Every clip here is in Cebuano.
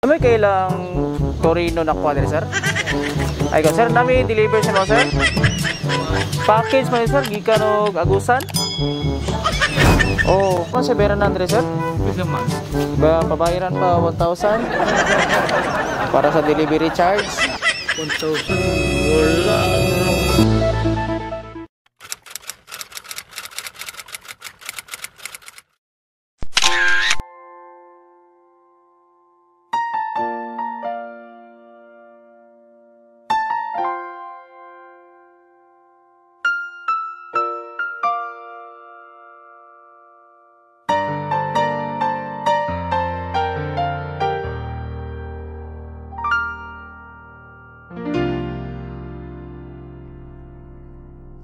May kailang Torino na kuha diri, sir? Ay ko, sir, nami deliver sa mo, sir? Package man sir, gikan og Agusan? Oh, kung sa bera na diri, sir? Bisa man. Ba pabayaran pa 1,000 para sa delivery charge. 1,000 wala.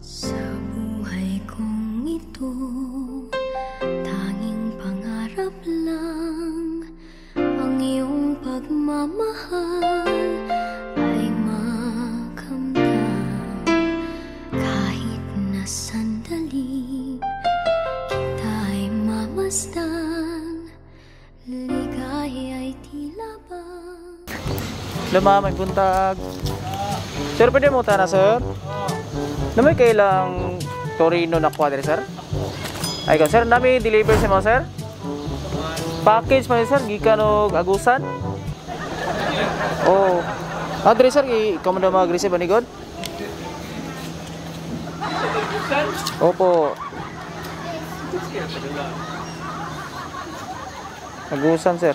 Sa buhay kong ito, tanging pangarap lang ang iyong pagmamahal ay makamtan. Kahit na sandali kita'y mamasdan, ligaya ay tila ba. Luma, may buntag. Sir, pwede mo tana, sir? Na may kailang Torino na kuha diri, sir? Ay ko, sir, nami deliver sa mo, sir? Package man sir, gikan og Agusan? Oh. Ah, diri sir, ikaw man daw mag-receive ani god? Opo. Agusan, sir.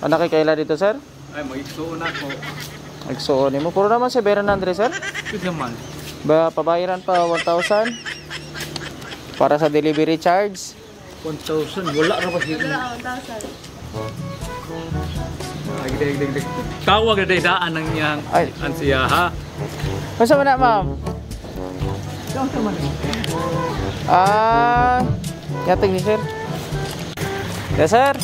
Anak kay kaila dito, sir? Ay, mag-igsuon ako. Igsuon nimo. Puro naman sa bera na Andre, sir? Bisa man. Ba pabayaran pa 1,000 para sa delivery charge. 1,000 wala ra ba siya? Wala 1,000. Ay, dig dig dig. Tawag na daan ng iyang ansiya ha. Unsa man na, ma'am? Unsa man? Ah, yatag ni sir. Yes, sir.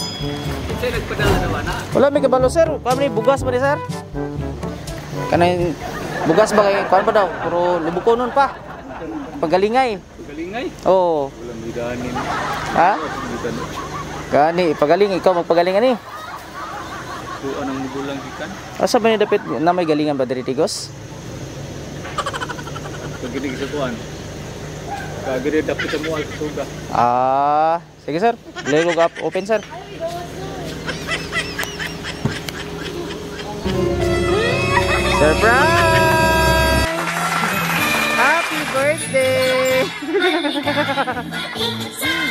Sir, nagpadala na ba na? Wala may kabalo, sir. Kami bugas ba ni sir? Kanay bugas ba kay kuan pa daw, pero lubukonon pa. Pagalingay. Pagalingay? Oo. Wala may ganin. Ha? Gani, pagaling ikaw magpagaling ani. Kuan ang mugulang gikan. Asa ba ni dapit na may galingan ba diri Tigos? Pagaling sa kuan. Kagiri dapit mo al suga. Ah, sige sir. Lego up open, sir. Surprise! Happy birthday!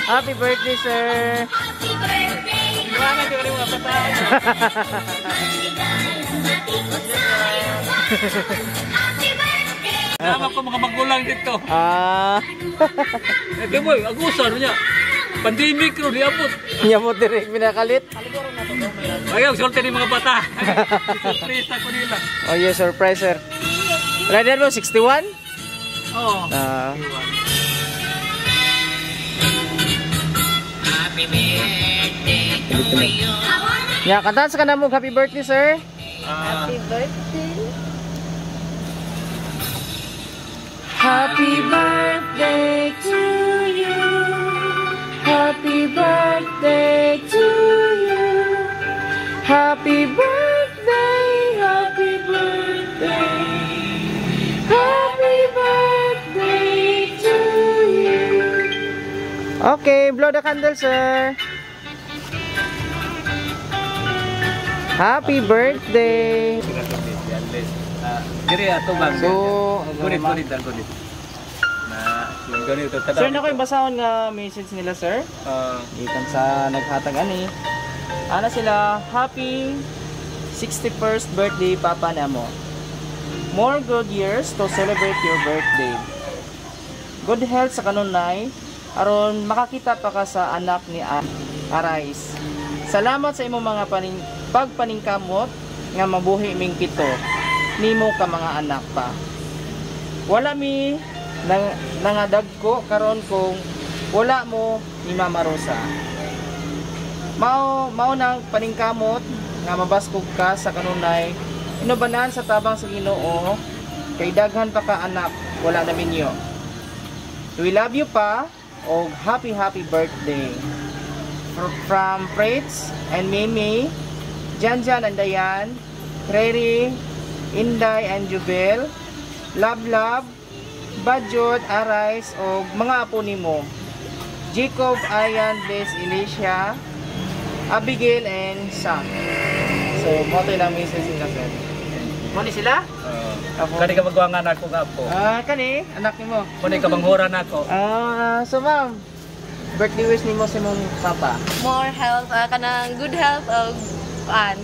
Happy birthday, sir! Happy birthday! Nama ko mga magulang dito. Ah. Eh, boy, agusan niya. Pandemic ro diabot. Niya mo direk pinakalit. Ayaw, sulti ni mga bata. Surprise ko nila. Oh yeah, surprise, sir. Ready mo 61? Oo. Ah. Happy birthday to you. Ya, kantahan sa kanamo happy birthday, sir. Happy birthday. Happy birthday to you. Happy birthday to you. Happy birthday, happy birthday. Happy birthday to you. Okay, blow the candle, sir. Happy birthday. Diri ato bang. So, gunit gunit ang gunit. Na ganito tada. Sir, na ko yung basahon nga message nila, sir. Gikan sa naghatag ani. Ana sila, happy 61st birthday, Papa Namo. More good years to celebrate your birthday. Good health sa kanunay aron makakita pa ka sa anak ni Arais. Salamat sa imong mga pagpaningkamot nga mabuhi ming pito nimo ka mga anak pa. Wala mi nangadagko karon kung wala mo ni Mama Rosa. Mao nang paningkamot nga mabaskog ka sa kanunay, inubanan sa tabang sa Ginoo kay daghan pa ka anak wala na minyo. We love you pa og happy happy birthday. From Fritz and Mimi, Janjan and Dayan, Reri, Inday and Jubel, Love Love, Bajot, Arais, o mga apo nimo. Jacob, Ayan, Bliss, Alicia, Abigail, and Sam. So, mao to ilang message nila, sir. Mo ni sila? Apo. Kani ka magwangan ako nga po. Ah, kani, anak nimo. Kani ka banghuran ako. Ah, so ma'am, birthday wish nimo sa imong papa. More health, kanang good health og kuan,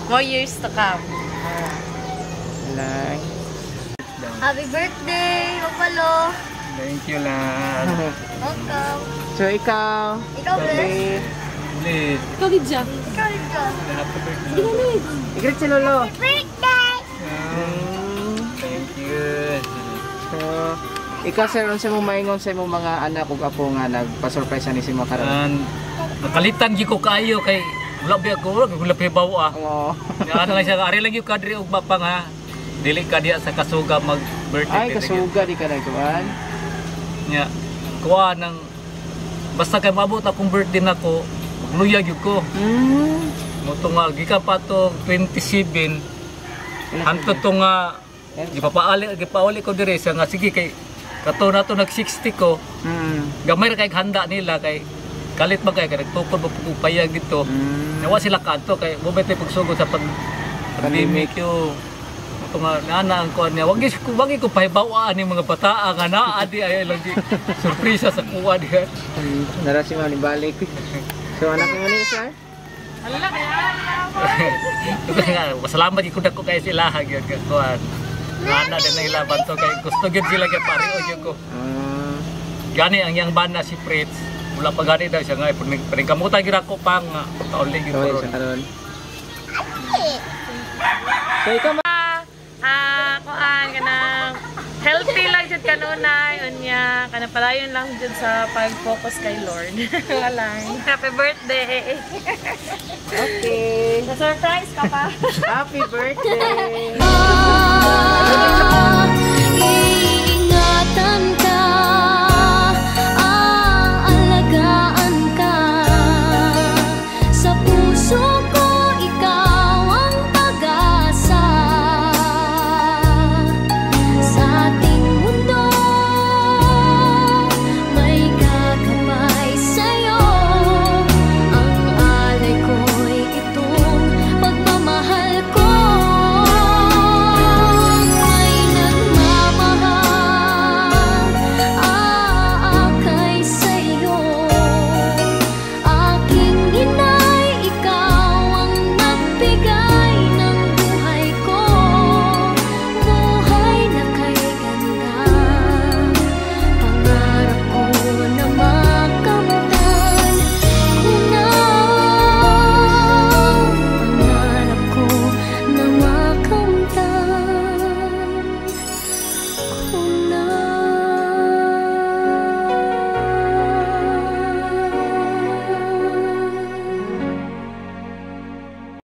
more years to come. Lang. Happy birthday, Papalo. Thank you lang. Welcome. So ikaw, Ikaw, Bless. birthday. Please. Ikaw gid siya. Ikaw, ikaw. Happy birthday. I-greet si Lolo. Birthday! Thank you. So, ikaw sir, unsa mo maingon sa imong mga anak ug apo nga nagpa-surprise ani si mo karon? And nakalitan gyud ko kaayo kay wala ba ako, wala ko lapi bawa. Oo. Ano lang siya, ari lang gyud ka diri og mapang ha. Dili ka diya sa kasuga mag birthday. Ay, kasuga di ka nagkuan. Nya. Kuha ng basta kay maabot akong birthday nako, magluya gyud ko. Mo nga gikan pa to 27 hangtod to nga gipapaali gipauli ko dire siya nga sige kay kato na to nag 60 ko, gamay ra kay handa nila kay kalit ba kay nagtukod ba pug payag dito. Nawa sila kadto kay mo betay pagsugod sa pag pandemic yo. Ito nga nana ang kuan niya. Wag ko pahibawaan ni mga bataa nga naa di ay lang di surpresa sa kuha diha. Nara si ma'am ni balik. So anak mo ni sir? Hala kaya. Nga, masalamat gyud ko dako kay sila gyud ka kuan. Nana din na ila banto kay gusto gyud sila gyud pareho gyud ko. Gani ang iyang bana si Fritz. Wala pa gani daw siya nga paningkamutan gyud ako pang kauli gyud Okay, ko sa ron. karon. So ikaw ma Kuan kanang healthy lang jud kanunay unya kanang padayon lang jud sa pag-focus kay Lord. Wala lang. Happy birthday. Okay. Na-surprise ka pa. Happy birthday. Ah.